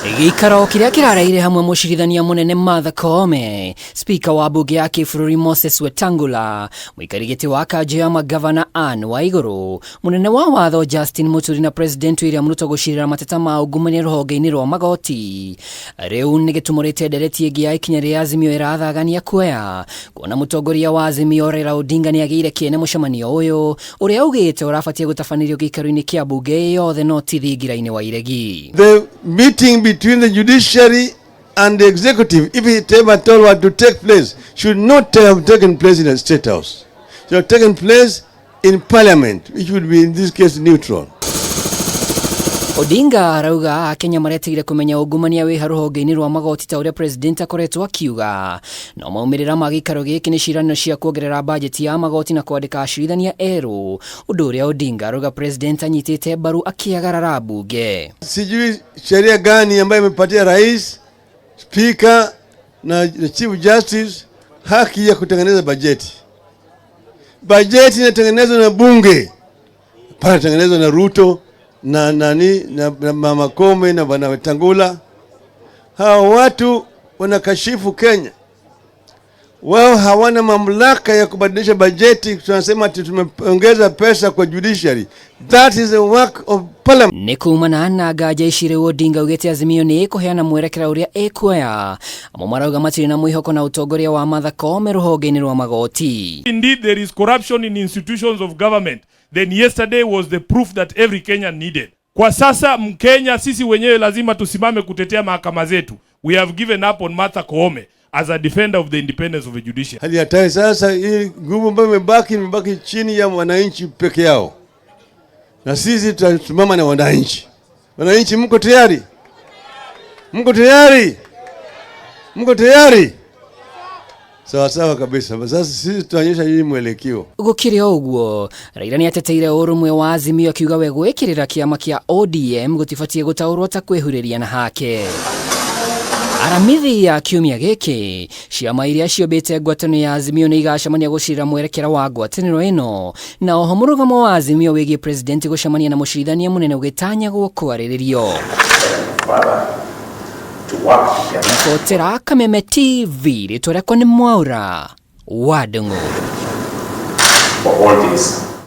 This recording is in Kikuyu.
Gĩikaro kĩrĩa kĩrareire hamwe mũcirithania mũnene Martha Koome, spika wa mbunge ya kĩbũrũri Moses Wetangula, mũikari gĩtĩ wa kanjũ ya magavana Anne Waigũrũ, mũnene wa watho Justin Muturi na President William Ruto gũcirĩra mateta ma ungumania rũhonge-inĩ rwa magoti. Rĩu nĩ gĩtumũrĩte ndereti ĩngĩ ya ikinya rĩa Azimio ĩrathagania kuoya kuona mũtongoria wa Azimio Raila Odinga nĩ agĩire kĩene mũcemanio ũyũ ũrĩa augĩte ũrabatie gũtabanĩrio gĩikaro-inĩ kĩa mbunge yothe no ti thingira-inĩ wa iregi. The meeting between the judiciary and the executive, if it ever at all were to take place, should not have taken place in a state house. Should have taken place in parliament, which would be in this case neutral. Odinga arauga Akenya mareteire kũmenya ungumania wĩ rũhonge-inĩ rwa magoti ta ũrĩa president akoretwo akiuga no maumĩrĩra ma gĩikaro gĩkĩ nĩ ciĩranĩro cia kuongerera bajeti ya magoti na kwandĩka acirithania erũ ũndũ ũrĩa Odinga arauga president anyitĩte mbaru akĩagarara mbunge. Sijui sheria gani ambayo imepatia rais, spika na chief justice haki ya kutengeneza bajeti. Bajeti inatengenezwa na bunge, panatengenezwa na Ruto na nani na Mama Koome na Bwana Wetangula. Hawa watu wanakashifu Kenya, wao hawana mamlaka ya kubadilisha bajeti. Tunasema ati tumeongeza pesa kwa judiciary. That is the work of parliament. Nĩ kumana na nganja ici rĩu Odinga augĩte Azimio nĩ ĩkũheana mwerekera ũrĩa ĩkuoya. Amwe marauga matirĩ na mwĩhoko na ũtongoria wa Martha Koome rũhonge-inĩ rwa magoti. Indeed, there is corruption in institutions of government. Then yesterday was the proof that every Kenyan needed. Kwa sasa Mkenya, sisi wenyewe lazima tusimame kutetea mahakama zetu. We have given up on Martha Koome as a defender of the independence of the judiciary. Hali hatari sasa, hii nguvu ambayo imebaki imebaki chini ya wananchi peke yao, na sisi tutasimama na wananchi. Wananchi, mko tayari? Mko tayari? Mko tayari? Sawa sawa kabisa. Sasa sisi tutaonyesha hii mwelekeo. Gũkĩrĩ o ũguo, Raila nĩ ateteire ũrũmwe wa Azimio akiuga we gwĩkĩrĩra kĩama kĩa ODM gũtibatiĩ gũtaũrwo ta kwĩhurĩria na hake. Aramithi ya kiumia gĩkĩ, ciama iria ciũmbĩte ngwatanĩro ya Azimio nĩ igacemania gũcirĩra mwerekera wa ngwatanĩro ĩno, na oho mũrũgamo wa Azimio wĩgiĩ president gũcemania na mũcirithania mũnene ũgĩtanyagwo kwarĩrĩrio. Ribotera Kameme TV, rĩtwa rĩakwa nĩ Mwaura wa Ndung'u. For all this.